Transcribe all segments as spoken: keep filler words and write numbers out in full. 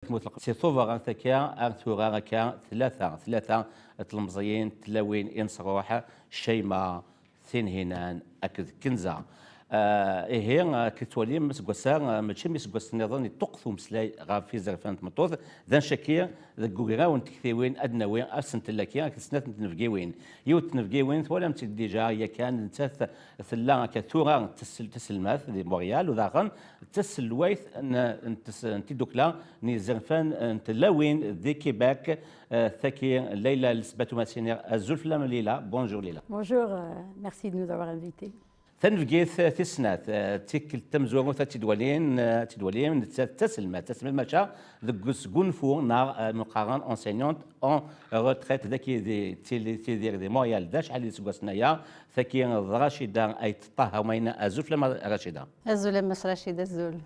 Tmut lqedd si Tubeṛ ar takka, ar tura akka, tlata, tlata n tlemẓiyin, tlawin, Imesruḥ, Ccayma, Tinhinan akked Kenza. Ah, ihi, ah, akken tettwalim, aseggas-a, ah, mačči am iseggasen nniḍen, yeṭṭuqqet umeslay ɣef izerfan n tmeṭṭut. D ancaki, deg ugraw n tektiwin ad d-nawi asentel-agi akked snat n tnebgiwin. Yiwet n tnebgiwin twalam-tt-id dija yakan, nettat tella akka tura d tasel-, taselmadt di Montréal, u daɣen d taselwayt n, n tes-, n tiddukla n yizerfan n tlawin di Québec, eh, tagi Layla Lesbatu Masinir. Azul fell-am Lila, bonjour Lila. Bonjour, euh, merci de nous avoir invités. Tanebgit, eh, tis snat, eh, d tikkelt tamezwarut ad tt-id-walin, eh, ad tt-id-walim, nettat d taselmadt, taselmadt maca deg usgunfu neɣ, eh, mi qqaren enseignante en retraite, dagi di Tili-, Tidir di Montréal, d acḥal n yiseggasen aya, tagi d Racida Ayt Ṭaher Umayna. Azul fell-am a Racida. Azul a Mass Racid, azul.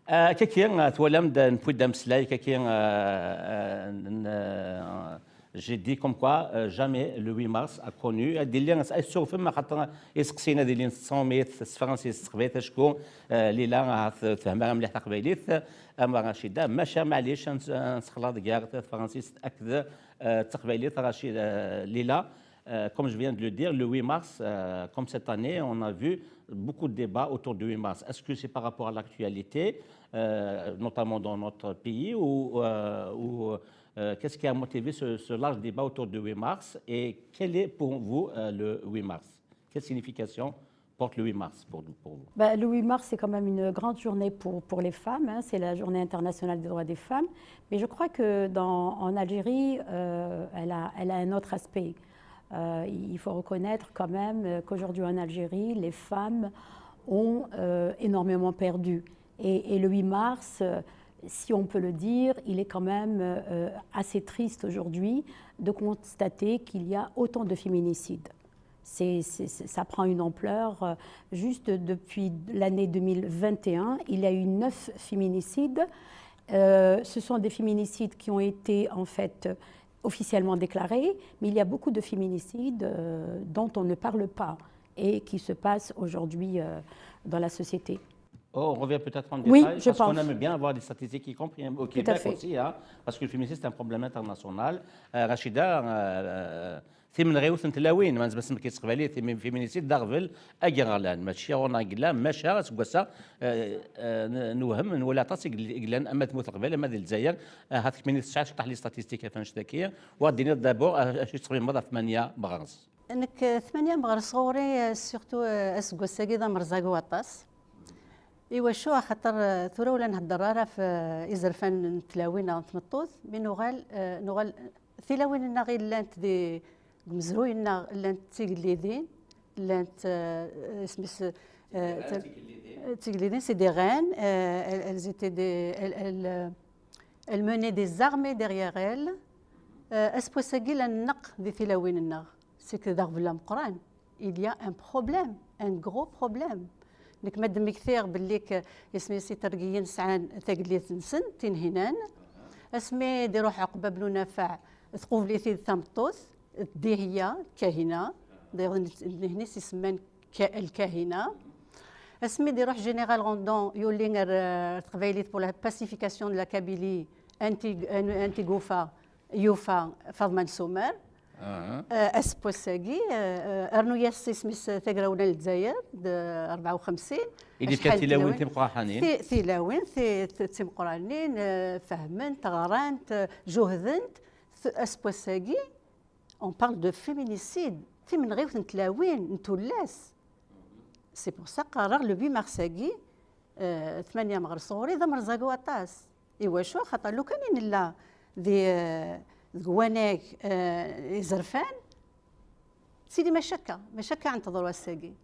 Ah, kaki, ah, twalam-d, newwi-d ameslay, kaki, ah, ah, n, ah, j'ai dit comme quoi, euh, jamais le huit mars a connu. Ad d-ilin, ad surfem, axaṭer iseqsiyen ad ilin s tṛumit, s tefransist, s teqbaylit, acku, ah, Lila, ah, ur tfehhem ara mliḥ taqbaylit, ama Racida, maca maɛlic, ad ns-, ad nsexlaḍ gar tefransist akked, ah, teqbaylit, Racida, ah, Lila. Euh, comme je viens de le dire, le huit mars, euh, comme cette année, on a vu beaucoup de débats autour du huit mars. Est-ce que c'est par rapport à l'actualité, euh, notamment dans notre pays, ou, euh, ou, euh, qu'est-ce qui a motivé ce, ce large débat autour du huit mars et quel est pour vous, euh, le huit mars ? Quelle signification porte le huit mars pour, pour vous ? Bah, le huit mars, c'est quand même une grande journée pour, pour les femmes, hein. C'est la journée internationale des droits des femmes. Mais je crois que dans, en Algérie, euh, elle a, elle a un autre aspect. Euh, il faut reconnaître quand même, euh, qu'aujourd'hui en Algérie, les femmes ont, euh, énormément perdu. Et, et le huit mars, euh, si on peut le dire, il est quand même, euh, assez triste aujourd'hui de constater qu'il y a autant de féminicides. C'est, c'est, c'est, ça prend une ampleur. Euh, juste depuis l'année deux mille vingt et un, il y a eu neuf féminicides. Euh, ce sont des féminicides qui ont été en fait officiellement déclarés, mais il y a beaucoup de féminicides, euh, dont on ne parle pas et qui se passent aujourd'hui, euh, dans la société. Oh, on revient peut-être en détail, parce qu'on aime bien avoir des statistiques, y compris, hein, au Québec aussi, hein, parce que le féminicide, c'est un problème international. Euh, Rachida, euh, euh, timenɣiwt n tlawin, ma nezmer ad s-nefk s teqbaylit, timi-, féminicide d aɣbel agraɣlan, mačči ɣur-neɣ i yella, maca aseggas-a, euh, euh, n-, newhem, nwala aṭas i gel-, i yellan, ama tmurt n Leqbayel, ama di Lezzayer. Ahat kemmini tesɛiḍ cṭaḥ les statistiques ɣef annect-agi, u ad d-tiniḍ d'abord, euh, acu tettxemmimeḍ ɣef tmanya meɣres? Nekk, eh, tmanya meɣres ɣur-i, eh, surtout, eh, aseggas-agi d amerẓagu aṭas. Iwacu? Axaṭer, eh, tura ur la nhedder ara ɣef, eh, izerfan n tlawin neɣ n tmeṭṭut, mi nuɣal, eh, nuɣal, tilawin-nneɣ i llant di, deg umezruy-nneɣ llant d tigellidin, llant, eh, isem-is, eh, d tigellidin, c'est des reines, eh, elles, elles étaient des, elles, elles, eh, elles menaient des armées derrière elles. Eh, aseggas-agi la nneq di tilawin-nneɣ. C'est que d aɣbel ameqqran. Il y a un problème, un gros problème. Nekk ma d-mmektiɣ belli k-, isem-is itergiyen sɛan tagellidt-nsen, Tinhinan. Asmi d-iruḥ Ɛuqba Bnu Nafaɛ, tqubel-it-id tameṭṭut, Dihiya, Kahina. D'ailleurs, n-, nehni s-isemman Ka-, Lkahina. Asmi d-iruḥ Général Rondon, yuli ar, ar teqbaylit pour la pacification de la Kabylie, Anti-, Anti-Gufa, yufa Faḍma n Sumer. Eh, aseggas-agi, eh, eh, rnu-yas isem-is tagrawla n Lezzayer, d rebɛa u xemsin. Ili acḥal tilawin timeqqraḥanin. Ti-, tilawin, ti-, ti-, timeqqranin, eh, fehment, ɣrant, eh, juhdent. T-, aseggas-agi, on parle de féminicide, timenɣiwt n tlawin, n tullas. C'est pour ça qqareɣ le huit mars-agi, eh, tmanya meɣres ɣur-i d amerẓagu aṭas. Iwacu? Xaṭer lukan i nella di, eh, deg wanag, eh, izerfan, d tili mačči akka, mačči akka n teḍru ass-agi.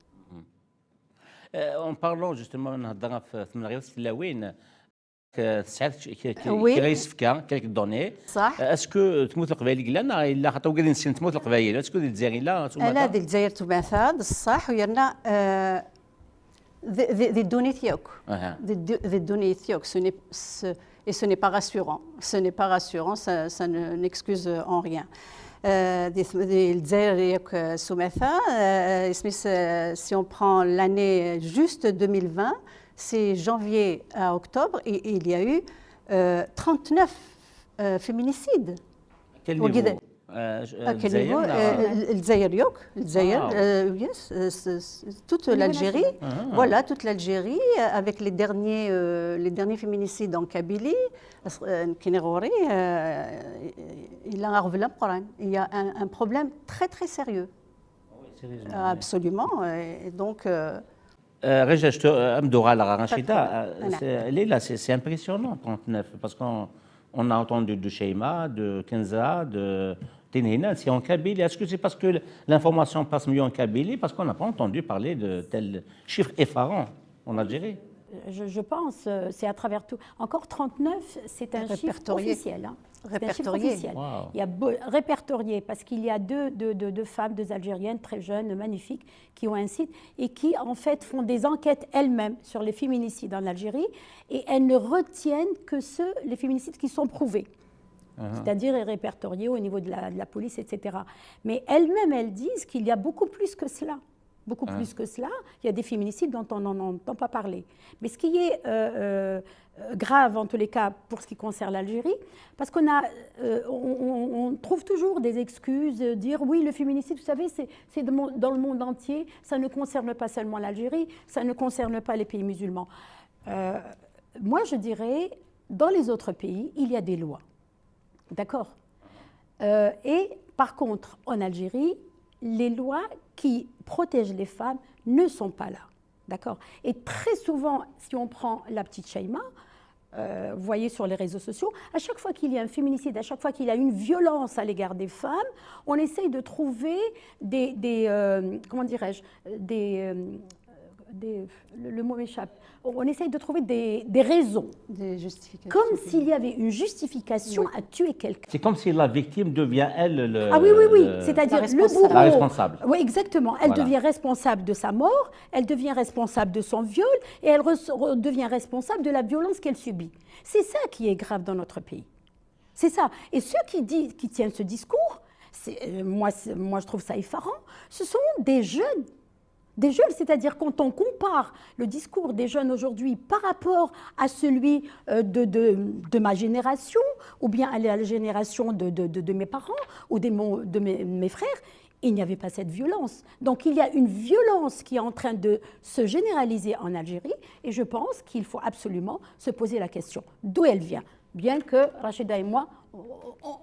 Euh, en parlant justement, nhedder ɣef tmenɣiwt n tlawin, tesɛiḍ k-, k-, k-, kra isefka, quelques données. Ṣaḥ. Euh, est-ce que tmurt n Leqbayel i yellan, neɣ yella xaṭer wigad i nessin tmurt n Leqbayel, est-ce que di Lezzayer yella s umata? Ala, di Lezzayer d tumata, d ṣṣaḥ, u yerna, euh, di, di, di ddunit yakk. Aha. Di ddu-, di ddunit yakk, ce n'est, ce, et ce n'est pas rassurant. Ce n'est pas rassurant, ça, ça ne, n'excuse en rien. Euh, di, di Lezzayer yakk, euh, s umata, euh, isem-is, euh, si on prend l'année juste deux mille vingt, c'est janvier à octobre, et, et il y a eu Euh, trente-neuf euh, féminicides. Quel Au niveau Guide- Euh, je- À quel Dzaïr, niveau là, Euh, Lezzayer, Lezzayer, euh, yes, euh, c'est- c'est- toute niveau l'Algérie. national. Ah. Voilà, toute l'Algérie, euh, avec les derniers, euh, les derniers féminicides en Kabylie. Euh, Kinirori, euh, il a un problème. Il y a un, un problème très très sérieux. Sérieusement. Absolument. Et donc, euh, Euh, Régis, je te, euh, Amdou Ghalagha Rachida, problème. euh, c'est- Leila, c'est c'est impressionnant, trente-neuf, parce qu'on on a entendu de Sheima, de Kenza, de Tinhina, c'est en Kabylie. Est-ce que c'est parce que l'information passe mieux en Kabylie ? Parce qu'on n'a pas entendu parler de tels chiffres effarants en Algérie. Je, je pense, euh, c'est à travers tout. Encore trente-neuf, c'est un chiffre Répertorié. Officiel. Hein. C'est un chiffre Répertorié. Officiel. Wow. Il y a beau- répertorié parce qu'il y a deux, deux, deux, deux femmes, deux Algériennes très jeunes, magnifiques, qui ont un site et qui en fait font des enquêtes elles-mêmes sur les féminicides en Algérie et elles ne retiennent que ceux, les féminicides qui sont prouvés. C'est-à-dire répertoriés au niveau de la, de la police, et cetera. Mais elles-mêmes, elles disent qu'il y a beaucoup plus que cela. Beaucoup plus que cela. Il y a des féminicides dont on n'entend pas parler. Mais ce qui est euh, euh, grave, en tous les cas, pour ce qui concerne l'Algérie, parce qu'on a, euh, on, on- on trouve toujours des excuses, euh, dire oui, le féminicide, vous savez, c'est c'est de mon- dans le monde entier, ça ne concerne pas seulement l'Algérie, ça ne concerne pas les pays musulmans. Euh, moi, je dirais, dans les autres pays, il y a des lois. D'accord. Euh, et par contre, en Algérie, les lois qui protègent les femmes ne sont pas là. D'accord. Et très souvent, si on prend la petite Sheima, euh, vous voyez sur les réseaux sociaux, à chaque fois qu'il y a un féminicide, à chaque fois qu'il y a une violence à l'égard des femmes, on essaye de trouver des, des, euh, comment dirais-je, des, euh, des- le, le mot m'échappe. On essaye de trouver des, des raisons, des justifications. Comme s'il y avait une justification à tuer quelqu'un. C'est comme si la victime devient, elle, le, Ah oui, oui, oui. le- C'est-à-dire La le bourreau. responsable. La responsable. Oui, exactement. Elle Voilà. devient responsable de sa mort, elle devient responsable de son viol et elle re- re- devient responsable de la violence qu'elle subit. C'est ça qui est grave dans notre pays. C'est ça. Et ceux qui, disent, qui tiennent ce discours, c'est- euh, moi, c'est- moi je trouve ça effarant, ce sont des jeunes. Des jeunes, c'est-à-dire quand on compare le discours des jeunes aujourd'hui par rapport à celui euh, de, de- de ma génération, ou bien à la génération de, de- de- de mes parents, ou des, mon- de mes, mes frères, il n'y avait pas cette violence. Donc il y a une violence qui est en train de se généraliser en Algérie, et je pense qu'il faut absolument se poser la question d'où elle vient. Bien que Rachida et moi, on,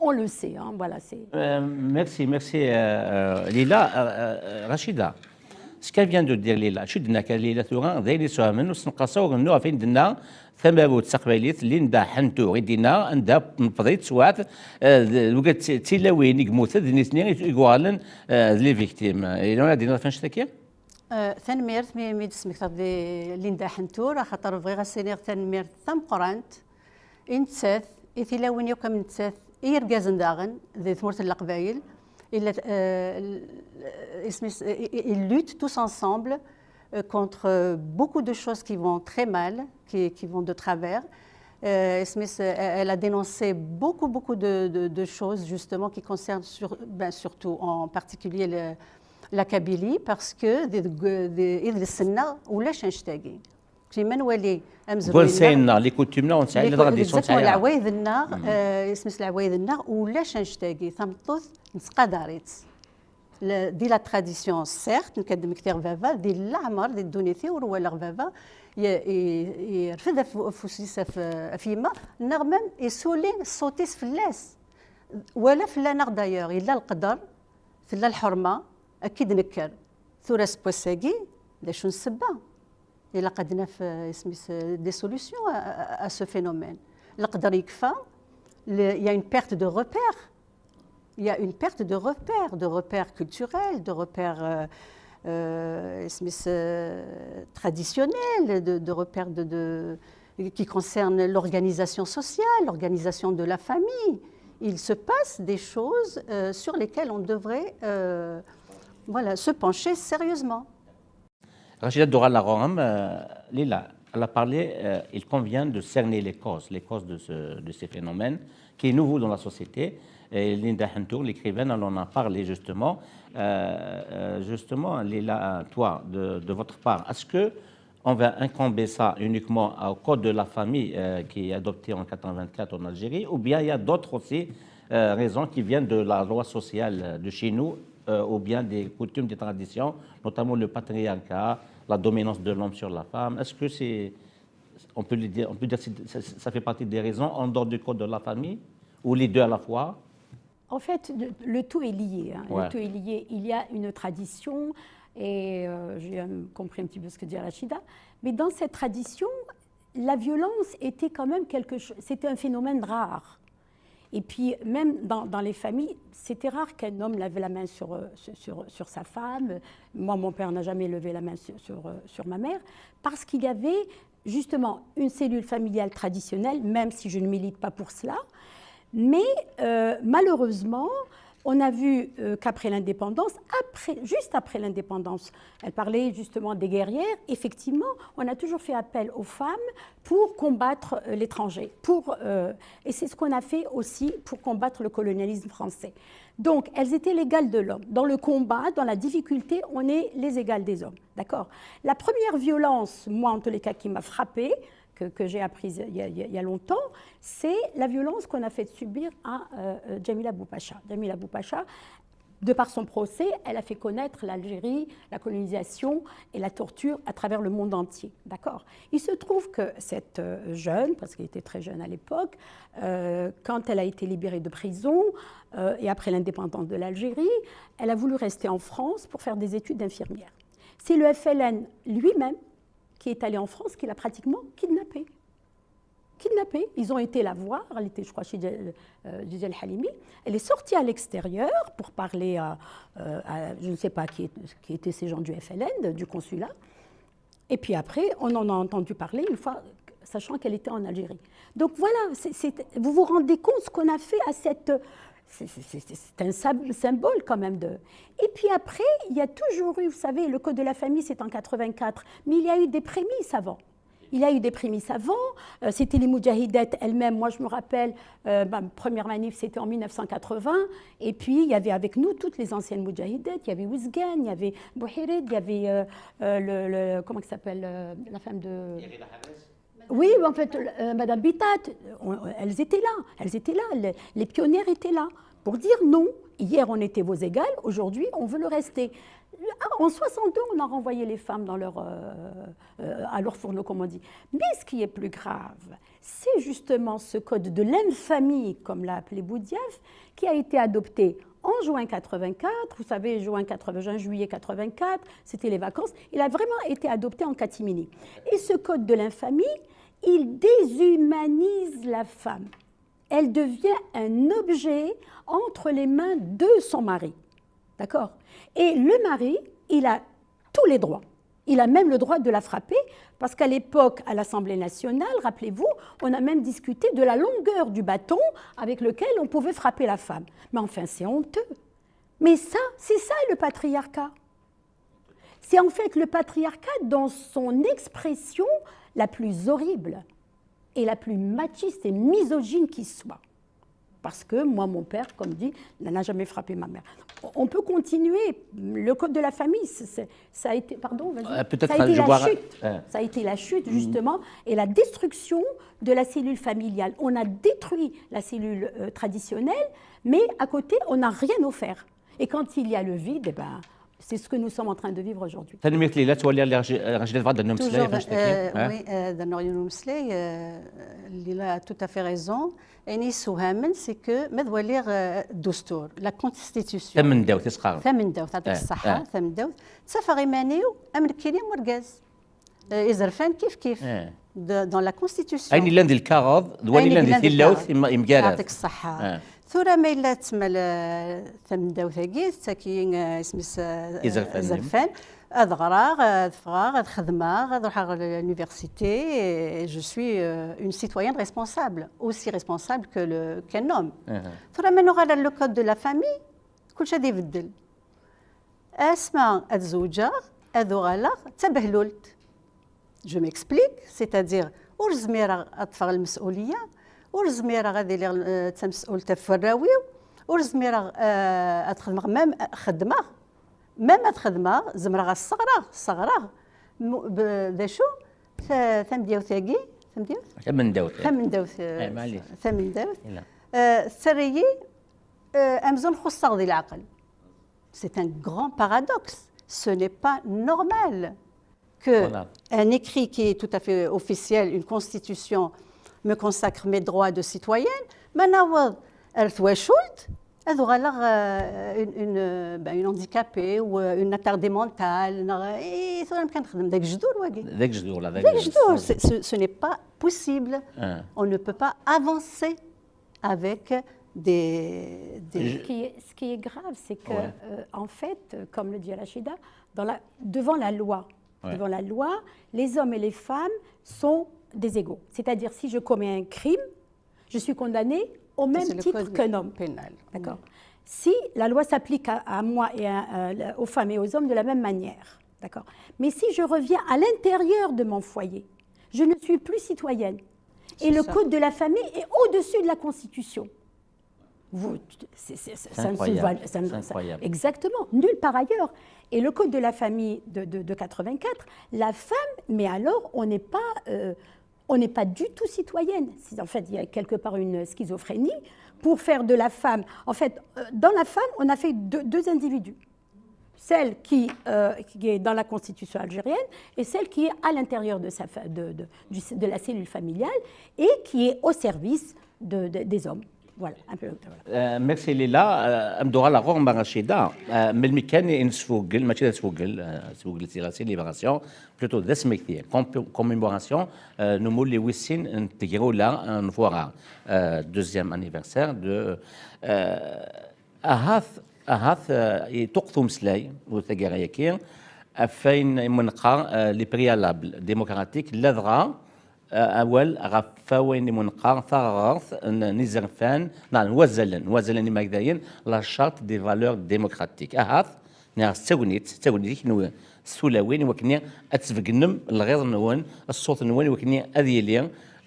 on le sait, hein, voilà, c'est... Euh, merci, merci euh, euh, Leila. Euh, euh, Rachida, ce qu'elle vient de dire Leila, je suis d'accord Leila tura, d ayen yessewhamen, ur s-neqqar ara ɣef wayen d-tenna tamarut taqbaylit, Linda Ḥentur, i d-tenna anda nefḍ-itt teswiɛt, euh, d- wigad d tilawin i yemmuten, d nitni i yuɣalen euh, d les victimes. Yella ad d-tiniḍ ɣef wannect-agi? Euh, tanemmirt mi, mi d-tesmektaḍ di Linda Ḥentur, axaṭer bɣiɣ ad s-iniɣ tanemmirt tameqqrant i nettat, i tilawin yakk am nettat, i yergazen daɣen di tmurt n Leqbayel. Illa, euh, l- isem-is, i- i- ils luttent tous ensemble euh, contre euh, beaucoup de choses qui vont très mal, qui, qui vont de travers. Euh, isem-is, euh, elle a dénoncé beaucoup, beaucoup de, de- de choses justement qui concernent sur- ben, surtout en particulier le- la Kabylie, parce que des, des, idles-nneɣ ulac annect-agi. Kif ma nwali amezruy-nneɣ, Wansayen-nneɣ, les coutumes-nneɣ, ur nesɛi la tradition, exactement, leɛwayed-nneɣ, euh, isem-is leɛwayed-nneɣ, ulac annect-agi. Tameṭṭut nettqadar-itt. La- di la tradition, certes, nekk ad d-mmektiɣ baba, di leɛmer, di ddunit-iw, ur walaɣ baba, y- y- yerfed af- afus-is af, af yemma, neɣ même yessuli ṣṣut-is fell-as. Wala fell-aneɣ d'ailleurs, yella leqder, tella lḥerma, akka i d-nekker. Tura seg wass-agi, d acu n ssebba? Ilaq ad naf, euh, isem-is, euh, des solutions à, à- à ce phénomène. Leqder yekfa, le- il y a une perte de repère. Il y a une perte de repères, de repères culturels, de repères euh, euh, isem-is, euh, traditionnels, de, de repères de, de- qui concernent l'organisation sociale, l'organisation de la famille. Il se passe des choses euh, sur lesquelles on devrait euh, voilà, se pencher sérieusement. Rachida, ad d-uɣaleɣ ɣur-m, euh, Leila, elle a parlé, euh, il convient de cerner les causes, les causes de, ce- de ces phénomènes, qui est nouveau dans la société. Et Linda Ḥentur, l'écrivaine, elle en a parlé justement. Euh, euh, justement, Leila, toi, de, de votre part, est-ce que On va incomber ça uniquement au Code de la famille euh, qui est adopté en quatre-vingt-quatre en Algérie, ou bien il y a d'autres aussi euh, raisons qui viennent de la loi sociale de chez nous, euh, ou bien des coutumes, des traditions, notamment le patriarcat, la dominance de l'homme sur la femme. Est-ce que c'est, on peut le dire, on peut dire que c'est- ça fait partie des raisons en dehors du Code de la famille, ou les deux à la fois? En fait, le, le tout est lié. Hein. Ouais. Le tout est lié. Il y a une tradition, et euh, j'ai euh, compris un petit peu ce que dit Rachida, mais dans cette tradition, la violence était quand même quelque chose, c'était un phénomène rare. Et puis, même dans, dans les familles, c'était rare qu'un homme lève la main sur, euh, sur, sur- sur sa femme. Moi, mon père n'a jamais levé la main sur, sur, euh, sur ma mère, parce qu'il y avait justement une cellule familiale traditionnelle, même si je ne milite pas pour cela. Mais euh, malheureusement, on a vu euh, qu'après l'indépendance, après, juste après l'indépendance, elle parlait justement des guerrières, effectivement, on a toujours fait appel aux femmes pour combattre euh, l'étranger. Pour, euh, et c'est ce qu'on a fait aussi pour combattre le colonialisme français. Donc, elles étaient l'égale de l'homme. Dans le combat, dans la difficulté, on est les égales des hommes. D'accord ? La première violence, moi en tous les cas, qui m'a frappée, que, que j'ai apprise il y, a, il y a longtemps, c'est la violence qu'on a fait subir à euh, Jamila Boupacha. Jamila Boupacha, de par son procès, elle a fait connaître l'Algérie, la colonisation et la torture à travers le monde entier. D'accord ? Il se trouve que cette euh, jeune, parce qu'elle était très jeune à l'époque, euh, quand elle a été libérée de prison euh, et après l'indépendance de l'Algérie, elle a voulu rester en France pour faire des études d'infirmière. C'est le F L N lui-même qui est allé en France qui l'a pratiquement kidnappée. Kidnappée. Ils ont été la voir, elle était, je crois, chez Djel- euh, Djel Halimi. Elle est sortie à l'extérieur pour parler à, euh, à- je ne sais pas qui, est- qui étaient ces gens du F L N, du consulat. Et puis après, on en a entendu parler une fois, sachant qu'elle était en Algérie. Donc voilà, c'est- c'est- vous vous rendez compte ce qu'on a fait à cette... C'est c'est- c'est- c'est un sym- symbole quand même. De... Et puis après, il y a toujours eu, vous savez, le code de la famille, c'est en quatre-vingt-quatre, mais il y a eu des prémices avant. Il y a eu des prémices avant. Euh, C'était les Moudjahidettes elles-mêmes. Moi, je me rappelle, euh, ma première manif, c'était en mille neuf cent quatre-vingts. Et puis, il y avait avec nous toutes les anciennes Moudjahidettes. Il y avait Ouzgan, il y avait Bouhirid, il y avait euh, euh, le, le- comment il s'appelle, euh, la femme de... Oui, en fait, euh, Madame Bitat, on- elles étaient là. Elles étaient là. Les, les pionnières étaient là. Pour dire non. Hier, on était vos égales. Aujourd'hui, on veut le rester. Ah, en soixante-deux, on a renvoyé les femmes dans leur, euh, euh, à leur fourneau, comme on dit. Mais ce qui est plus grave, c'est justement ce code de l'infamie, comme l'a appelé Boudiaf, qui a été adopté en juin quatre-vingt-quatre. Vous savez, juin quatre-vingts, juin, juillet quatre-vingt-quatre, c'était les vacances. Il a vraiment été adopté en catimini. Et ce code de l'infamie, il déshumanise la femme. Elle devient un objet entre les mains de son mari. D'accord ? Et le mari, il a tous les droits. Il a même le droit de la frapper, parce qu'à l'époque, à l'Assemblée nationale, rappelez-vous, on a même discuté de la longueur du bâton avec lequel on pouvait frapper la femme. Mais enfin, c'est honteux. Mais ça, c'est ça le patriarcat. C'est en fait le patriarcat dans son expression la plus horrible et la plus machiste et misogyne qui soit. Parce que moi, mon père, comme dit, n'a n'a jamais frappé ma mère. On peut continuer. Le code de la famille, c'est- c'est- ça a été, pardon, vas-y. Euh, peut-être, Ça a été je la vois- chute. euh. Ça a été la chute, justement, et la destruction de la cellule familiale. On a détruit la cellule euh, traditionnelle, mais à côté, on n'a rien offert. Et quand il y a le vide, eh ben, c'est ce que nous sommes en train de vivre aujourd'hui. Tanemmirt Lila, twali Rachida tebɣa ad d-nemmekti Toujours, fell-as. euh, oui, euh, d-, Lila a tout à fait raison. Ayen yessewhamen, c'est que ma twaliḍ euh, ddustur, la constitution. Tamendawt, isqar. Tamendawt, yɛṭik ṣṣeḥḥa, tamendawt. Ttafeɣ iman-iw am nekkini am urgaz. Euh, izerfan kif kif. De- dans la constitution. Ayen yellan di lkaɣeḍ d wayen yellan di tillawt im- imgarad. Yɛṭik ṣṣeḥḥa. Tura ma yella tmal euh, tamendawt-agi, tettak-iyi euh, isem-is euh, Izerfan. Izerfan. Ad ɣreɣ, ad ffɣeɣ, ad xedmeɣ, ad ruḥeɣ à l'université. Et je suis euh, une citoyenne responsable, aussi responsable que le qu'un homme. Tura ma nuɣal ar le code de la famille, kulci ad ibeddel. Asma ad zewǧeɣ, ad uɣaleɣ d tabehlult. Je m'explique, c'est-à-dire ur zmireɣ ad ṭṭfeɣ lmes'uliya, ur zmireɣ ad iliɣ eh, d tames'ult ɣef warraw-iw, ur zmireɣ eh, ad xedmeɣ, même xedmeɣ, même ad xedmeɣ, zemreɣ ad sseɣreɣ, sseɣreɣ, mu- b- d acu? Ta- tamedyawt-agi, tamedyawt? Tamendawt. Tamendawt, eh, Eh, maɛlic. Tamendawt. Yella. Eh, tettarra-yi, eh, amzun xuṣṣeɣ di leɛqel. C'est un grand paradoxe. Ce n'est pas normal que Voilà. un écrit qui est tout à fait officiel, une constitution, me consacre mes droits de citoyenne, ma naweḍ ar twacult, ad uɣaleɣ, euh, une, une, euh, ben, une handicapée ou, euh, une attardée mentale, neɣ, eh, tura amek ad nexdem, d agejdur wagi. D agejdur, la, d D agejdur, c'est- ce, ce n'est pas possible. Ah. On ne peut pas avancer avec des, des Ce qui, est, ce qui est grave, c'est que, Ouais. euh, en fait, euh, comme le dit Rachida, dans la, devant la loi, Ouais. devant la loi, les hommes et les femmes sont des égaux. C'est-à-dire, si je commets un crime, je suis condamné au même C'est le titre code qu'un homme. Pénal. D'accord. Si la loi s'applique à, à moi et à- à- aux femmes et aux hommes de la même manière, d'accord. Mais si je reviens à l'intérieur de mon foyer, je ne suis plus citoyenne. Et C'est le ça. Code de la famille est au-dessus de la Constitution. Vous, c'est- c'est- c'est- ça ne se Incroyable. voit- ça ne- C'est ça- incroyable. Exactement, nulle part ailleurs. Et le Code de la famille de, de- de quatre-vingt-quatre, la femme, mais alors, on n'est pas, euh, on n'est pas du tout citoyenne. C'est- En fait, il y a quelque part une schizophrénie pour faire de la femme. En fait, euh, dans la femme, on a fait deux, deux individus. Celle qui, euh, qui est dans la constitution algérienne et celle qui est à l'intérieur de, sa, fa- de, de- du- de la cellule familiale et qui est au service de- de- des hommes. Voilà, un peu. Voilà. Euh, merci Lila. Euh, ad d-uɣaleɣ ɣur-m a Rachida. Euh, melmi kan i nesfugel, mačči d asfugel, euh, asfugel c'est la célébration, plutôt d asmekti, comp- commémoration, euh, n umulli wis sin n tegrula, euh, n Fouara, euh, deuxième anniversaire de, euh, ahat, ahat, euh, iṭuqet umeslay u taggara-agi ɣef wayen i m-neqqar, euh, les préalables démocratiques, ladɣa, euh, awal ɣef wayen i m-neqqar taɣrert n, n izerfan, neɣ n wazalen, wazalen imagdayen, la charte des valeurs démocratiques. Ahat, neɣ s tagnit, s tagnit i kenwi, s tulawin, i wakken ad tbegnem lɣiḍ-nwen, ṣṣut-nwen, i wakken ad yili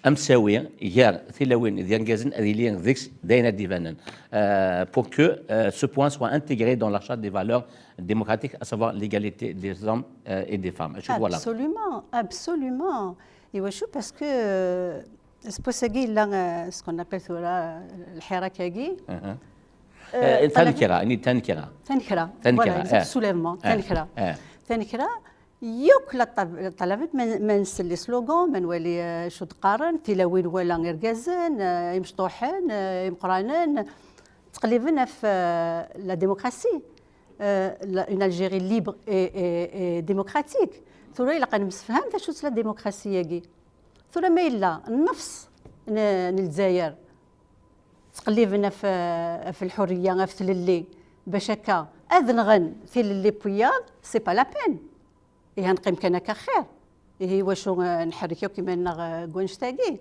amsawi gar tilawin d yergazen, ad yili deg-s d ayen ad d-ibanen. Euh, pour que, euh, ce point soit intégré dans la charte des valeurs démocratiques, à savoir l'égalité des hommes, euh, et des femmes. Je crois là. Absolument, absolument. Iwacu, parce que, euh, c'est pour ça qu'il y a, euh, ce qu'on appelle tura, euh, le hirak-agi. Uh-huh. Euh, Euh, tankra, ini tankra. Tankra. Tankra, Voilà, exact, eh. soulèvement. Eh, Tankra. eh. Tankra. Yakk la ṭab- la ṭalabat, ma ma nsel les slogans, ma nwali, euh, acu d-qqaren, tilawin wala irgazen, euh, imecṭuḥen, euh, imeqqranen, ttqelliben ɣef, euh, la démocratie. Euh, la- une Algérie libre et, et- et démocratique. Tura ilaq ad nemsefham d acu-tt la démocratie-agi. Tura ma yella nnefs n, n Lezzayer ttqelliben ɣef, ɣef lḥurriya, ɣef tlelli, bac akka ad nɣen tilelli n wiyaḍ, c'est pas la peine. Ihi neqqim kan akka xir. Ihi wacu, euh, nḥerrek akk iman-nneɣ, euh, deg wannect-agi?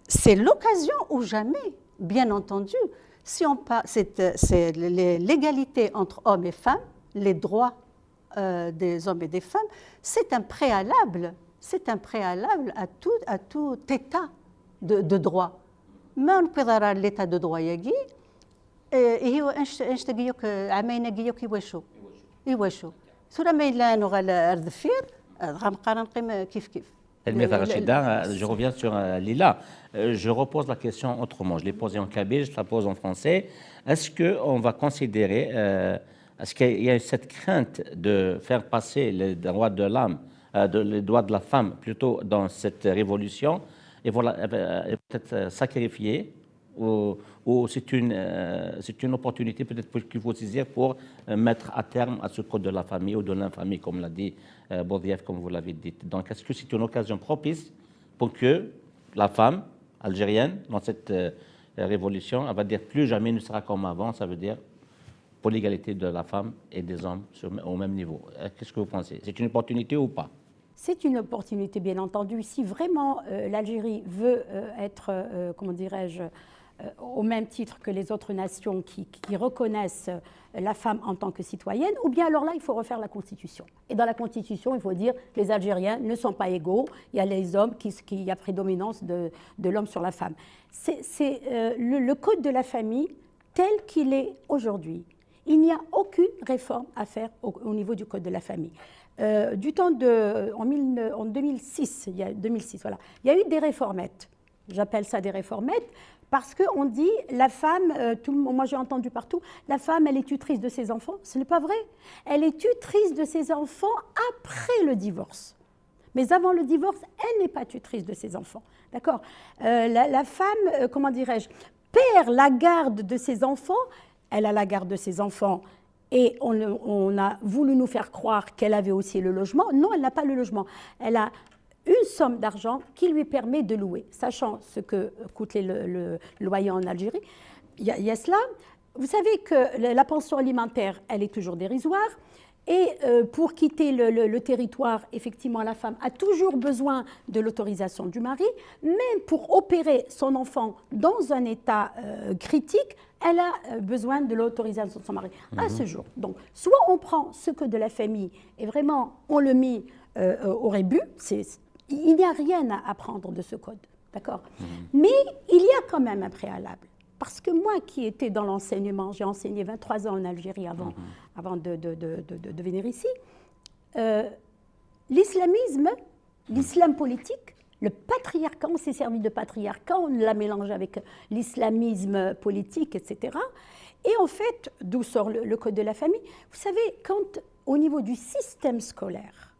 C'est l'occasion ou jamais, bien entendu. Si on pa- c'est, euh, c'est les- l'égalité entre hommes et femmes, les droits, euh, des hommes et des femmes, c'est un préalable. C'est un préalable à tout, à tout état de, de droit. Ma newwiḍ ara l'état de droit-agi, eh, ihi wa- anect- anect-agi yakk, eh, ɛamayen-agi yakk iwacu? Iwacu? Tura ma yella nuɣal ar deffir, eh, dɣa meqqar ad neqqim, eh, kif kif. Tanemmirt a Le- le- Rachida, euh, je reviens sur, euh, Lila. Euh, je repose la question autrement. Je l'ai posée en kabyle, je la pose en français. Est-ce qu'on va considérer, euh, est-ce qu'il y a cette crainte de faire passer les droits de l'homme, euh, de- les droits de la femme plutôt dans cette révolution, et voilà, euh, et peut-être, euh, sacrifier, ou, ou c'est une, euh, c'est une opportunité peut-être pour- qu'il faut saisir pour, euh, mettre à terme à ce code de la famille ou de l'infamie, comme l'a dit, euh, Boudiaf, comme vous l'avez dit. Donc, est-ce que c'est une occasion propice pour que la femme algérienne, dans cette, euh, révolution, elle va dire plus jamais ne sera comme avant, ça veut dire pour l'égalité de la femme et des hommes sur- au même niveau. Euh, qu'est-ce que vous pensez ? C'est une opportunité ou pas ? C'est une opportunité, bien entendu. Si vraiment, euh, l'Algérie veut, euh, être, euh, comment dirais-je, euh, au même titre que les autres nations qui, qui reconnaissent, euh, la femme en tant que citoyenne, ou bien alors là, il faut refaire la Constitution. Et dans la Constitution, il faut dire que les Algériens ne sont pas égaux, il y a les hommes, qui, qui- il y a prédominance de, de l'homme sur la femme. C'est, c'est, euh, le, le code de la famille tel qu'il est aujourd'hui. Il n'y a aucune réforme à faire au, au niveau du code de la famille. Euh, du temps de, en, mille- en deux mille six, il y a deux mille six, voilà, il y a eu des réformettes. J'appelle ça des réformettes parce qu'on dit la femme, euh, tout le monde- moi j'ai entendu partout, la femme, elle est tutrice de ses enfants. Ce n'est pas vrai. Elle est tutrice de ses enfants après le divorce. Mais avant le divorce, elle n'est pas tutrice de ses enfants. D'accord. Euh, la, la femme, euh, comment dirais-je, perd la garde de ses enfants. Elle a la garde de ses enfants et on, on a voulu nous faire croire qu'elle avait aussi le logement. Non, elle n'a pas le logement. Elle a une somme d'argent qui lui permet de louer, sachant ce que coûte les- le, le loyer en Algérie. Il y a, il y a cela. Vous savez que la la pension alimentaire, elle est toujours dérisoire. Et euh, pour quitter le, le- le territoire, effectivement, la femme a toujours besoin de l'autorisation du mari, même pour opérer son enfant dans un état euh, critique, elle a euh, besoin de l'autorisation de son mari à ce jour. Donc, soit on prend ce que de la famille et vraiment on le met euh, au rébut, c'est, il n'y a rien à apprendre de ce code, d'accord ? Mais il y a quand même un préalable. Parce que moi qui étais dans l'enseignement, j'ai enseigné vingt-trois ans en Algérie avant, avant de, de- de- de- de- de venir ici, euh, l'islamisme, l'islam politique, le patriarcat, on s'est servi de patriarcat, on l'a mélangé avec l'islamisme politique, et cetera. Et en fait, d'où sort le, le code de la famille ? Vous savez, quand au niveau du système scolaire,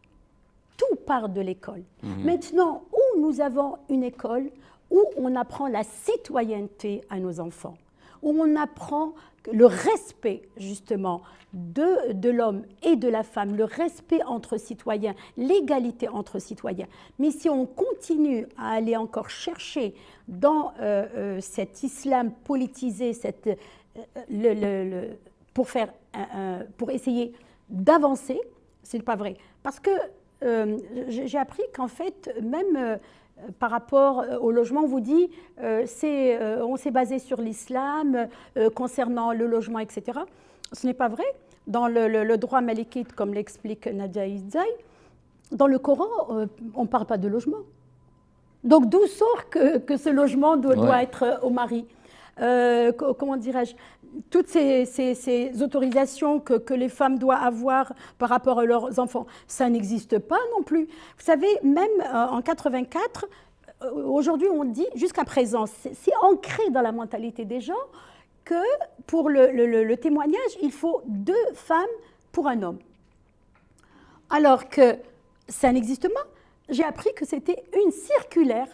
tout part de l'école. Maintenant, où nous avons une école où on apprend la citoyenneté à nos enfants, où on apprend le respect justement de, de l'homme et de la femme, le respect entre citoyens, l'égalité entre citoyens. Mais si on continue à aller encore chercher dans euh, euh, cet islam politisé, cette, euh, le- le- le- pour, faire, un- un- pour essayer d'avancer, ce n'est pas vrai. Parce que euh, j'ai j'ai appris qu'en fait, même euh, par rapport euh, au logement, on vous dit, euh, c'est, euh, on s'est basé sur l'islam euh, concernant le logement, et cetera. Ce n'est pas vrai. Dans le, le- le droit malikite, comme l'explique Nadia Izzay, dans le Coran, euh, on ne parle pas de logement. Donc d'où sort que, que ce logement doit, doit Ouais. être euh, au mari ? Euh, co- comment dirais-je ? Toutes ces, ces- ces autorisations que, que les femmes doivent avoir par rapport à leurs enfants, ça n'existe pas non plus. Vous savez, même euh, en quatre-vingt-quatre, euh, aujourd'hui on dit, jusqu'à présent, c'est c'est ancré dans la mentalité des gens que pour le, le- le- le témoignage, il faut deux femmes pour un homme. Alors que ça n'existe pas. J'ai appris que c'était une circulaire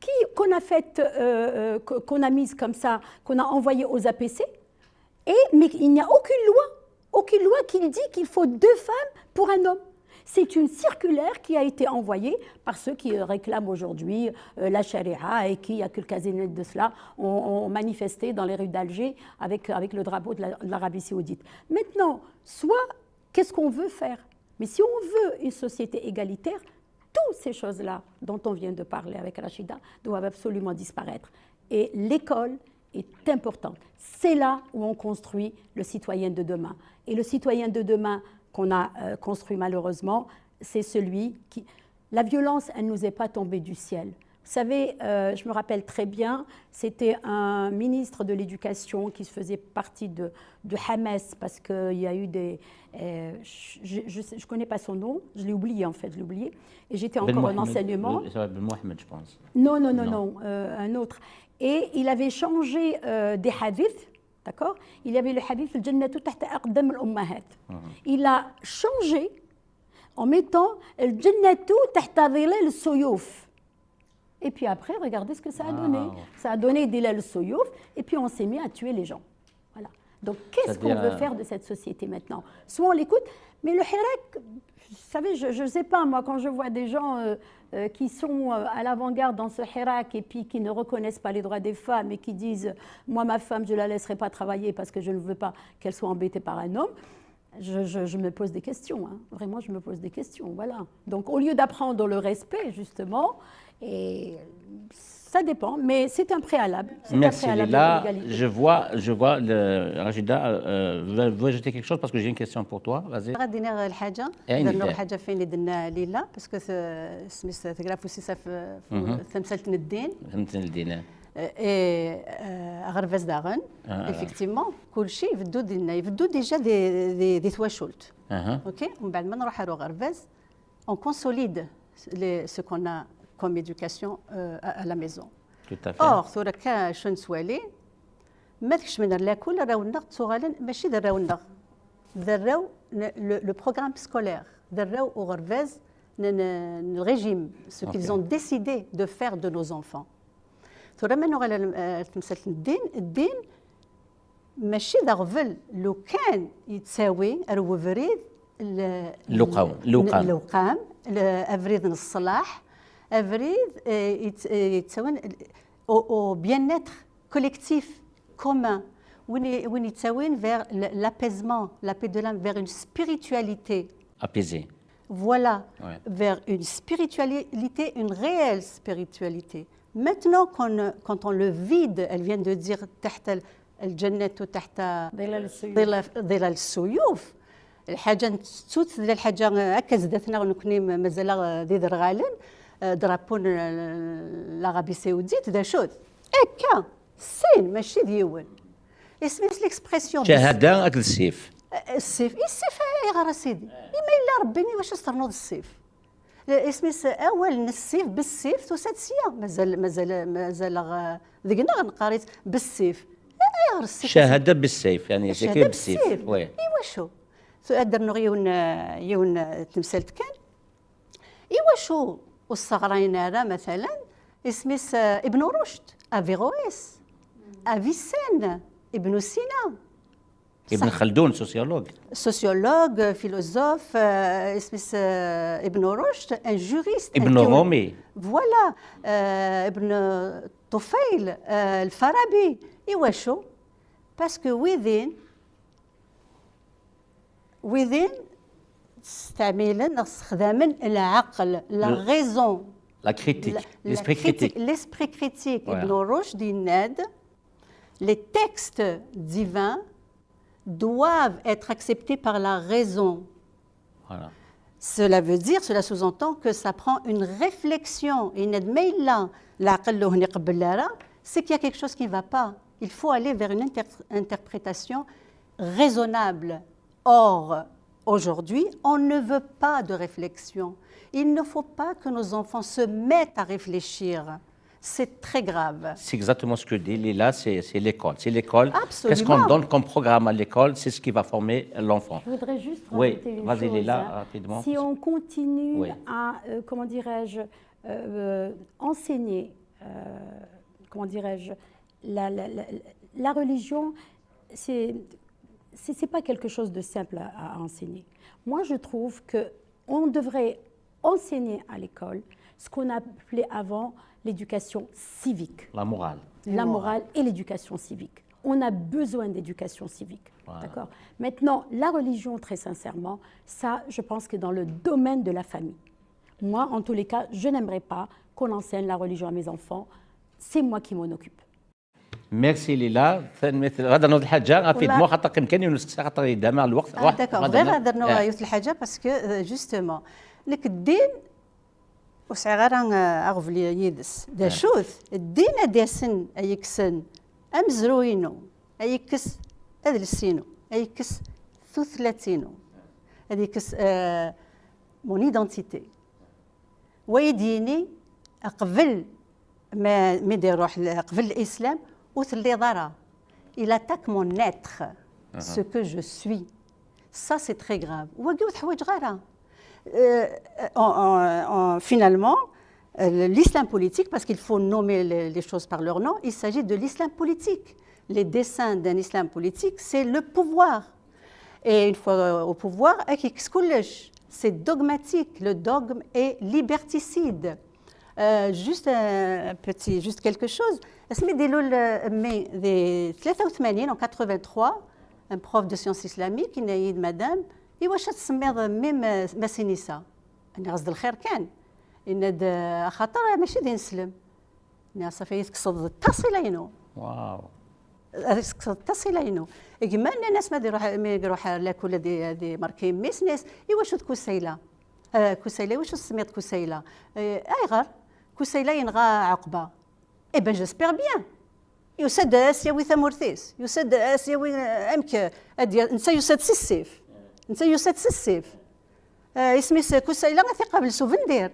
qui- qu'on a faite, euh, euh, que- qu'on a mise comme ça, qu'on a envoyée aux A P C. Et, mais il n'y a aucune loi, aucune loi qui dit qu'il faut deux femmes pour un homme. C'est une circulaire qui a été envoyée par ceux qui euh, réclament aujourd'hui euh, la charia et qui, il y a quelques années de cela, ont, ont manifesté dans les rues d'Alger avec, avec le drapeau de la- de l'Arabie saoudite. Maintenant, soit, qu'est-ce qu'on veut faire ? Mais si on veut une société égalitaire, toutes ces choses-là dont on vient de parler avec Rachida doivent absolument disparaître. Et l'école est importante. C'est là où on construit le citoyen de demain. Et le citoyen de demain qu'on a euh, construit malheureusement, c'est celui qui... La violence, elle ne nous est pas tombée du ciel. Vous savez, euh, je me rappelle très bien, c'était un ministre de l'Éducation qui faisait partie de, de Hamas parce qu'il y a eu des... euh, je ne connais pas son nom, je l'ai oublié en fait, je l'ai oublié. Et j'étais encore en enseignement. Ça va être Ben Mohamed, je pense. Non, non, non, non, euh, un autre. Et il avait changé euh, des hadiths, d'accord ? Il y avait le hadith الجنة تحت أقدام الأمهات. Il a changé en mettant الجنة تحت ظلال السيوف. Et puis après, regardez ce que ça a donné. Wow. Ça a donné ظلال السيوف, et puis on s'est mis à tuer les gens. Voilà. Donc, qu'est-ce qu'on C'est-à-dire, veut euh, faire de cette société maintenant ? Soit on l'écoute, mais le hirak, vous savez, je ne sais pas, moi, quand je vois des gens euh, euh, qui sont euh, à l'avant-garde dans ce hirak et puis qui ne reconnaissent pas les droits des femmes et qui disent, moi, ma femme, je ne la laisserai pas travailler parce que je ne veux pas qu'elle soit embêtée par un homme, je, je- je me pose des questions. Hein. Vraiment, je me pose des questions. Voilà. Donc, au lieu d'apprendre le respect, justement, et ça dépend, mais c'est un préalable. C'est un Merci préalable Leila. de l'égalité. Je vois, je vois le, Rachida euh, veut, veut ajouter quelque chose parce que j'ai une question pour toi. Vas-y. غادي نغ الحاجه عيني درنا داير. حاجه فين اللي درنا ليلى parce que سميت تقرا في السيسه في في تمثال الدين فهمتني الدين. Et, euh, aɣerbaz daɣen, effectivement, kulci ibeddu dinna, ibeddu déjà di, di, di twacult. Ok, mbeɛd ma nruḥ ar uɣerbaz, on consolide les, ce qu'on a comme éducation, euh, à, à la maison. Tout à fait. Or, tura kan acu nettwali, ma tkecmen ar lakul, arraw-nneɣ ttuɣalen mačči d arraw-nneɣ, d arraw n le, le programme scolaire, d arraw uɣerbaz n, n, n le régime, ce qu'ils ont décidé de faire de nos enfants. Tura ma nuɣal ar, ar temsalt n ddin, ddin mačči d aɣbel, lukan yettawi ar webrid l-, lewqam, lewqam. Lewqam, l-, abrid n ṣṣlaḥ, abrid, eh, yett-, eh, yettawin au, au bien-être collectif, commun, win i, win yettawin vers l-, l'apaisement, la paix de l'âme, vers une spiritualité apaisée. Voilà, vers une spiritualité, une réelle spiritualité. Maintenant, quand, quand on le vide, elle vient de dire تحت ال-، الجنة تحت ظلال السيوف. ظلال، ظلال السيوف. الحاجة نتسوت، تبدا الحاجة هكا زدتنا، ونكوني مازال ذي درغالن، آه، درابون، آه، l'Arabie Saoudite، دا شوت. هكا، سين، ماشي ديون. اسميس l'expression. شهادة أكد السيف. السيف، إي السيف، إي غير سيدي. إما إلا ربي، واش استرنوض السيف؟ اسميس أول السيف، بالسيف، توسد سيا. مازال، مازال، مازال غ-، ذقنا غنقاريت بالسيف. إي غير السيف. شهادة بالسيف، يعني، c'est que بالسيف. Oui. إيوا شو؟ ثو-، درنو غيون، يون تمثال كان. إيوا شو؟ والصغرين هذا مثلًا، اسميس، آه، ابن رشد، أفيغويس، أفيسان، ابن سينا. ابن خلدون، sociologue. Sociologue, philosophe, آه، اسميس، آه، ابن رشد، un juriste, un théo-, رومي. Voilà, آه، ابن طفيل، آه، الفارابي. إيوا شو؟ Parce que within Within ستعملن، ستخدمن العقل، la raison. La critique, l'esprit critique. L'esprit critique. Voilà. Ibn Rushd, il dit, les textes divins doivent être acceptés par la raison. Voilà. Cela veut dire, cela sous-entend que ça prend une réflexion. Yenna-d ma yella leɛqel ur ten-iqebbel ara, c'est qu'il y a quelque chose qui ne va pas. Il faut aller vers une inter-, interprétation raisonnable. Or, aujourd'hui, on ne veut pas de réflexion. Il ne faut pas que nos enfants se mettent à réfléchir. C'est très grave. C'est exactement ce que dit Lila, c'est, c'est l'école. C'est l'école. Absolument. Qu'est-ce qu'on donne comme programme à l'école, c'est ce qui va former l'enfant. Je voudrais juste rajouter une chose, hein. Oui, vas-y, Lila, rapidement. Si on continue à, euh, comment dirais-je, euh, enseigner, euh, comment dirais-je, la, la, la, la religion, c'est, c'est, c'est pas quelque chose de simple à, à enseigner. Moi, je trouve que on devrait enseigner à l'école ce qu'on appelait avant l'éducation civique. La morale. La morale et l'éducation civique. On a besoin d'éducation civique. Voilà. D'accord ? Maintenant, la religion, très sincèrement, ça, je pense que dans le domaine de la famille. Moi, en tous les cas, je n'aimerais pas qu'on enseigne la religion à mes enfants. C'est moi qui m'en occupe. Merci Lila. Tanemmirt. غادي نوض الحاجة، غادي نوض الحاجة، خاطر كان كاين يونس، خاطر يدامع الوقت. آه، d'accord. غير غادي نوض يوث الحاجة، parce que, euh, justement, نك الدين وسعي غير، آه، أغفل يدس. دا شوث، الدين أديسن أيكسن أمزروينو، أيكس أدلسينو، أيكس ثوثلاتينو، أديكس، آه، mon identité. ويديني قبل ما ميدي يروح ل-، قبل الإسلام وتلي ضرا. Il attaque mon être, ce que je suis. Ça, c'est très grave. وقيو تحويج غيرها. Euh, en, en, en, finalement, euh, l'islam politique, parce qu'il faut nommer les, les choses par leur nom, il s'agit de l'islam politique. Les desseins d'un islam politique, c'est le pouvoir. Et une fois, euh, au pouvoir, أكيكس كلش. C'est dogmatique. Le dogme est liberticide. Euh, juste un petit, juste quelque chose. اسمي ديلو ال-، مي دي ثلاثة وثمانين، en quatre-vingt-trois, un prof de sciences islamiques, il m'a dit, madame, إيوا واش تسميض ميم ماسينيسا؟ أنا غزد الخير كان. إن د-، خاطر ماشي دين سلم. ني صافي تكسض التصيلة ينو. واو. تكسض التصيلة ينو. إجمالنا الناس ما دي روح، ما يروح لا كل دي، دي ماركي ميس ناس. إيوا شو كسيلة؟ آه، كسيلة، إيوا شو سميت كسيلة؟ آه، أيغر. كسيلة ينغى عقبة. Eh ben, j'espère bien. Yusa-d ad as-yawi tamurt-is. Yusa-d ad as-yawi, eh, amek, eh, ad ya-, netta yusa-d si ssif. Netta yusa-d si ssif. Eh, isem-is Kusayla ad t-iqabel s ubendir.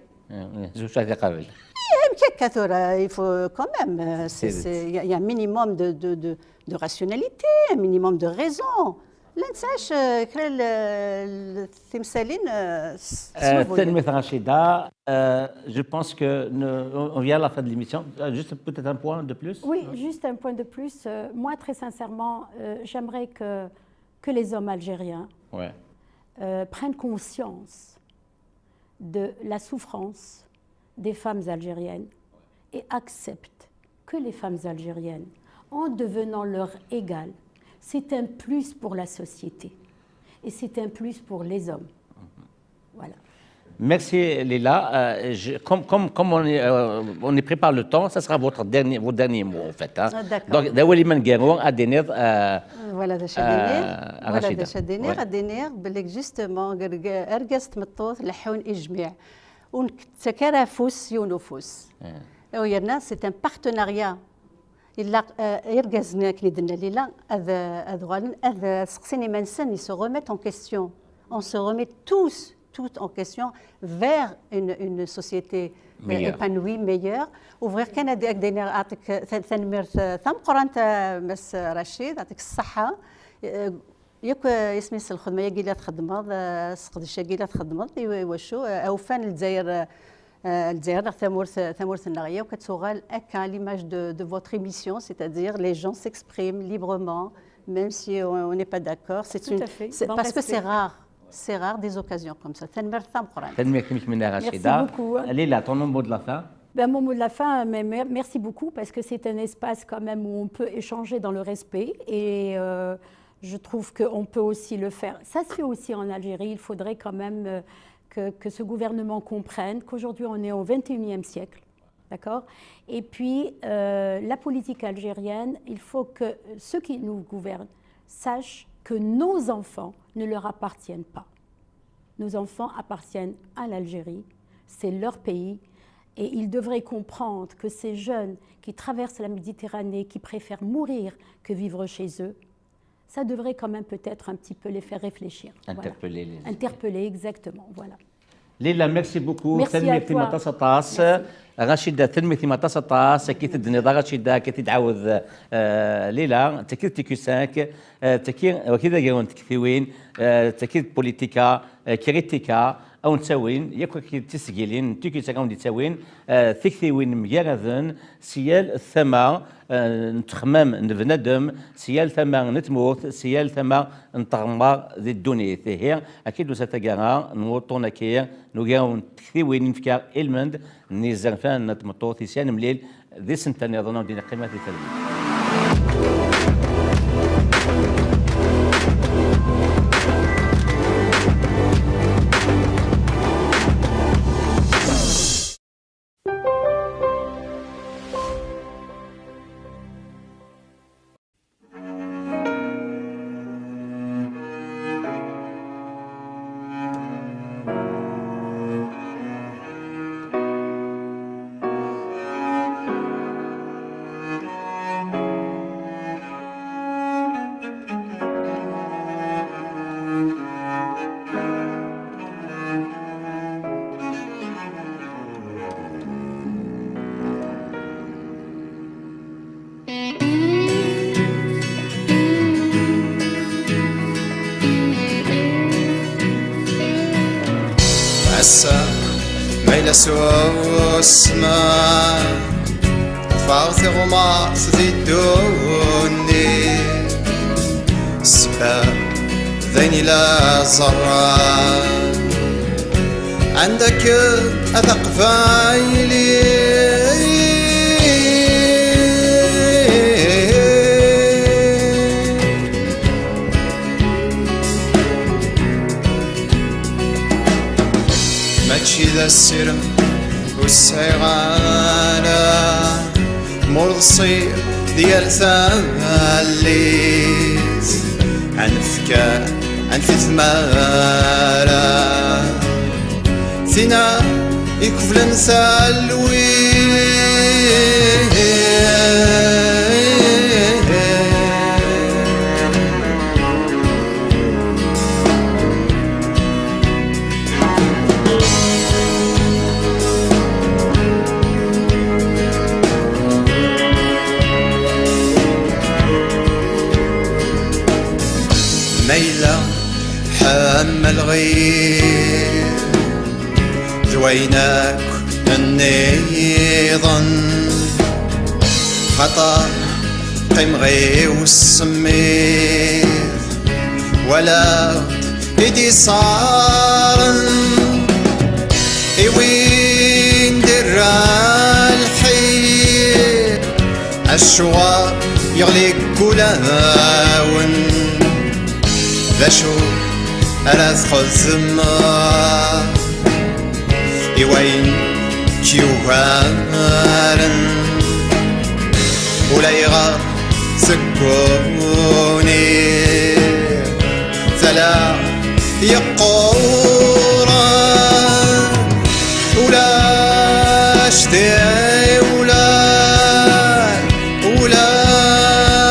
Zuc ad iqabel. Eh, amek akka tura, il faut quand même, euh, c'est, c'est, il y a, il y a un minimum de, de, de, de rationalité, un minimum de raison. La nttɛac, euh, kra n, n temsalin, euh, s, s Euh, lmuvuyya. Tanemmirt Rachida. Euh, je pense que ne- on on vient à la fin de l'émission. Euh, juste peut-être un point de plus. Oui, juste un point de plus. Euh, moi, très sincèrement, euh, j'aimerais que, que les hommes algériens Ouais. euh, prennent conscience de la souffrance des femmes algériennes et acceptent que les femmes algériennes, en devenant leur égales, c'est un plus pour la société et c'est un plus pour les hommes. Voilà. Merci Lila. Euh, je- comme, comme, comme on, est, euh, on est pris par le temps, ça sera votre dernier, vos derniers mots en fait. Hein. Ah, d'accord. Donc, d awal-im aneggaru ad d-tiniḍ, euh, Voilà d acu Euh, ad d-iniɣ. Voilà d Rachida. acu ad d-iniɣ. Ouais. Ad d-iniɣ belli justement arg- argaz d tmeṭṭut leḥḥun ijmiɛ. Ur nettak ara afus s yiwen ufus. U yerna c'est un partenariat. Ilaq, euh, irgazen akken i d-tenna Lila ad, ad uɣalen ad seqsin iman-nsen, ils se remettent en question. On se remet tous, toutes en question vers une, une société euh, Meilleure. Épanouie, meilleure. U bɣiɣ kan ad ak-d-iniɣ, aɛṭik tan- tanemmirt, euh, tameqqrant, euh, Mass Rachid, aɛṭik ṣṣeḥḥa. Euh, Yakk, euh, isem-is lxedma-agi la txeddmeḍ, euh, sseqdec-agi la txeddmeḍ, i i wacu, euh, awfan Lezzayer, euh, euh, Lezzayer neɣ tamurt, tamurt-nneɣ yakk ad tuɣal akka à l'image de, de votre émission, c'est-à-dire les gens s'expriment librement, même si on on n'est pas d'accord. C'est Tout une- à fait, c'est- dans le Parce que respect. C'est rare, c'est rare des occasions comme ça. Tanemmirt tameqqrant. Tanemmirt-ik Rachida. Merci beaucoup. Lila, ton mot de la fin. Ben, mon mot de la fin, mais mer- merci beaucoup parce que c'est un espace quand même où on peut échanger dans le respect et euh, je trouve qu'on peut aussi le faire. Ça se fait aussi en Algérie. Il faudrait quand même euh, que, que ce gouvernement comprenne qu'aujourd'hui on est au vingt et unième siècle. D'accord ? Et puis, euh, la politique algérienne, il faut que ceux qui nous gouvernent sachent que nos enfants ne leur appartiennent pas. Nos enfants appartiennent à l'Algérie, c'est leur pays, et ils devraient comprendre que ces jeunes qui traversent la Méditerranée, qui préfèrent mourir que vivre chez eux, ça devrait quand même peut-être un petit peu les faire réfléchir. Voilà. Interpeller les Interpeller, exactement, voilà. Lila, merci beaucoup. Merci à Tanemmirt-im toi. Aṭas aṭas. Rachida, tanemmirt-im aṭas aṭas. Akka i d-tenniḍ a Rachida, akka i d-tɛawed, euh, Lila, d tagi d T Q cinq, euh, d tagi, wagi d agaru n tektiwin, euh, d tagi d politika, euh, kritika, a wen-ttawin, yakk akken d tisgilin n T Q cinq a wen-d-ttawin, euh, tiktiwin mgaraden, si yal tama, euh, n ttexmam n bnadem, si yal tama n tmurt, si yal tama n tɣemmar di ddunit. Ihi, akka i d-tusa taggara n wuṭṭun-agi, n ugaru n tektiwin i nefka i lmend n yizerfan n tmeṭṭut i s-nemlil di senta nniḍen, a wen-d-iniɣ qqimet di talwit. Ass-a ma yella s usma, ṭṭfeɣ tiɣmert di ddunit, ssebba d ayen i la ẓerreɣ. Anda-kem a taqbaylit? Mačči d asirem ur sɛiɣ ara, murḍsi di yal tallit. Anef kan, anef i tmara, tina ikeblen talwit. Am lɣir d wayen akk nniḍen, xaṭer qqimeɣ i usemmiḍ, walaɣ-d i d-isaren i win d-irra lḥir. Acuɣer yeɣli deg wulawen? D acu ara txedmeḍ i wayen k-yugaren? Ulayɣer tegguni tala yeqquren, ulac tiwla, ulac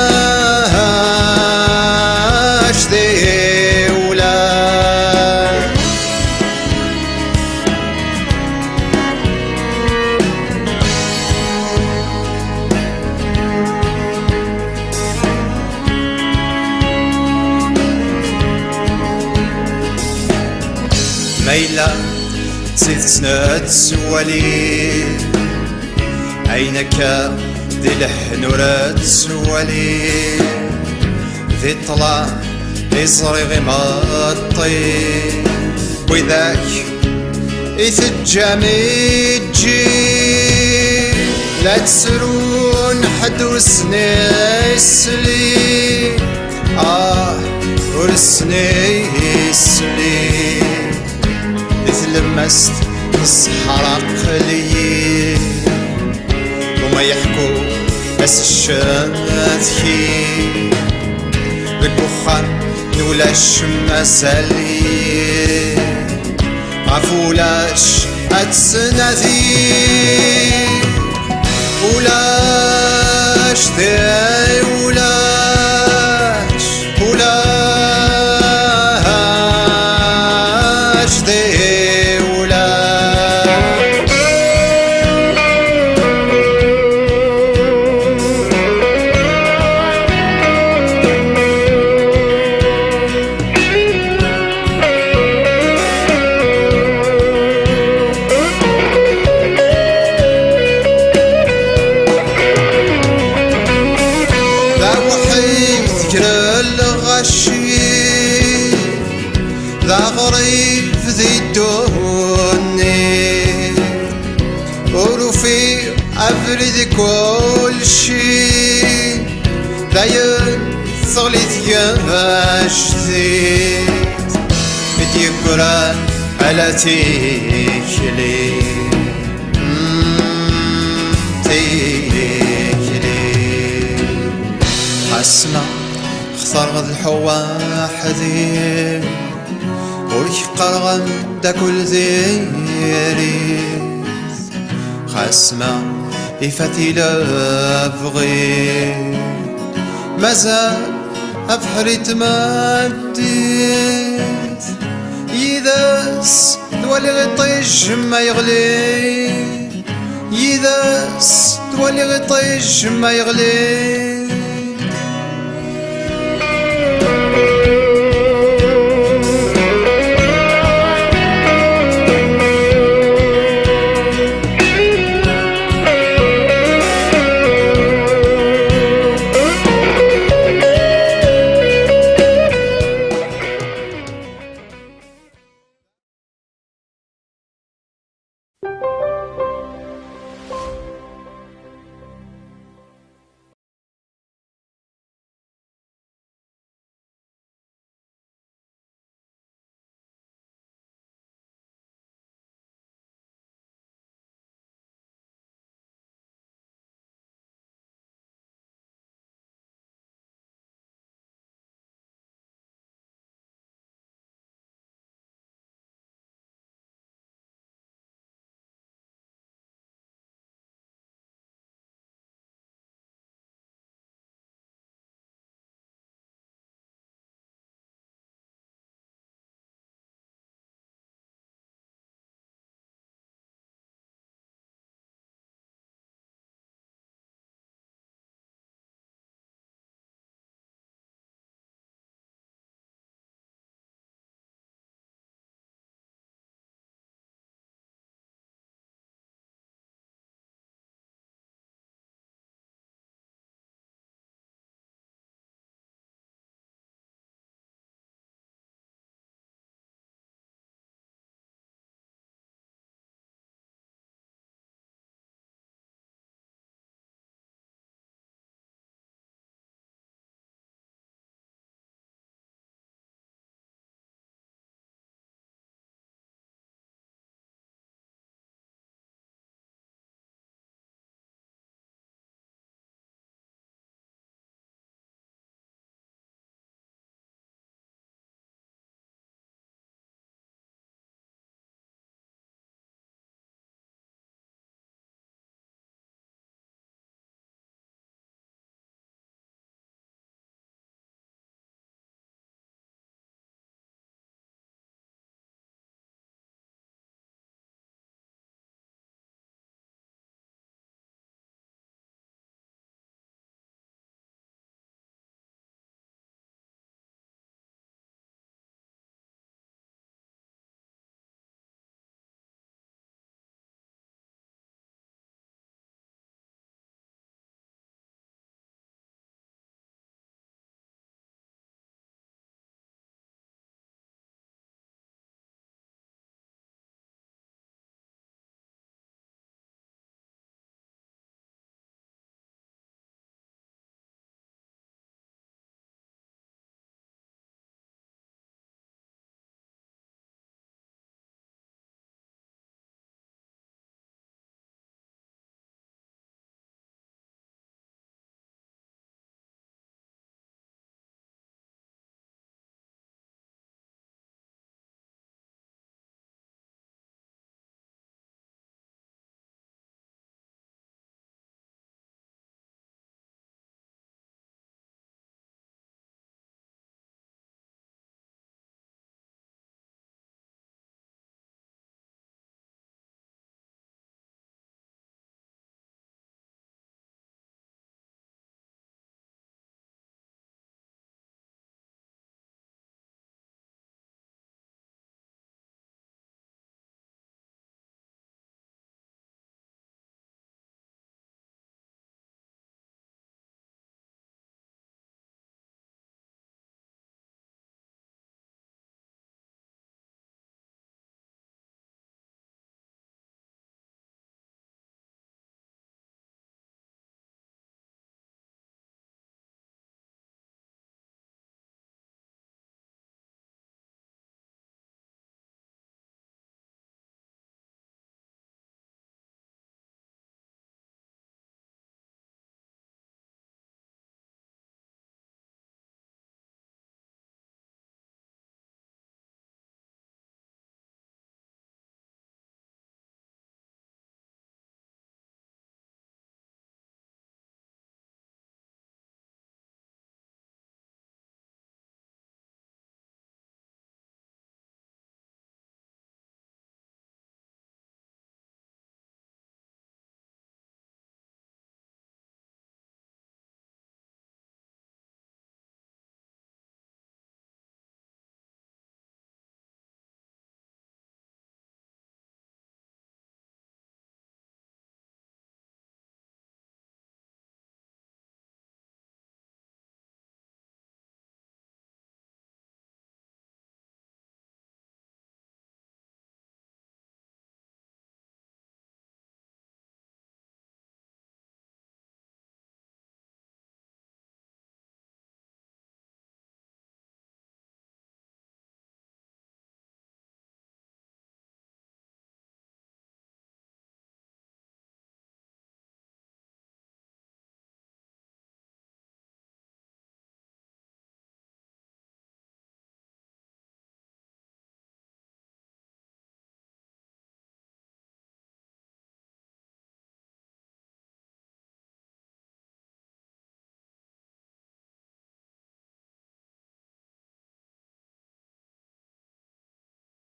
tiwla. Ma yella d tidet nettwali, ayen akka di lehnur nettwali, di ṭṭlam i ẓriɣ imeṭṭi, widak i teǧǧam iǧǧi, la ttrun, ḥedd ur sen-isli, ah, ur sen-isli. Di tlemmast n ṣṣeḥra aql-iyi, uma yeḥku as ccetki, deg uxxam n ulac mazal-iyi, ɣef ulac ad ttnadi, ulac tiwlac, ulac tiwlac. D awḥid ger lɣaci, d aɣrib di ddunit, ur ufiɣ abrid i kulci, dayen teɣli tgajdit i d-yeggran ala tikli, mm, tikli. Xas ma xtareɣ ad lḥuɣ weḥdi, ur k-qqareɣ ameddakel diri. Xas ma ifat-i lebɣi, mazal abeḥri tmeddit, yid-s twaliɣ iṭij ma yeɣli, yid-s twaliɣ iṭij ma yeɣli.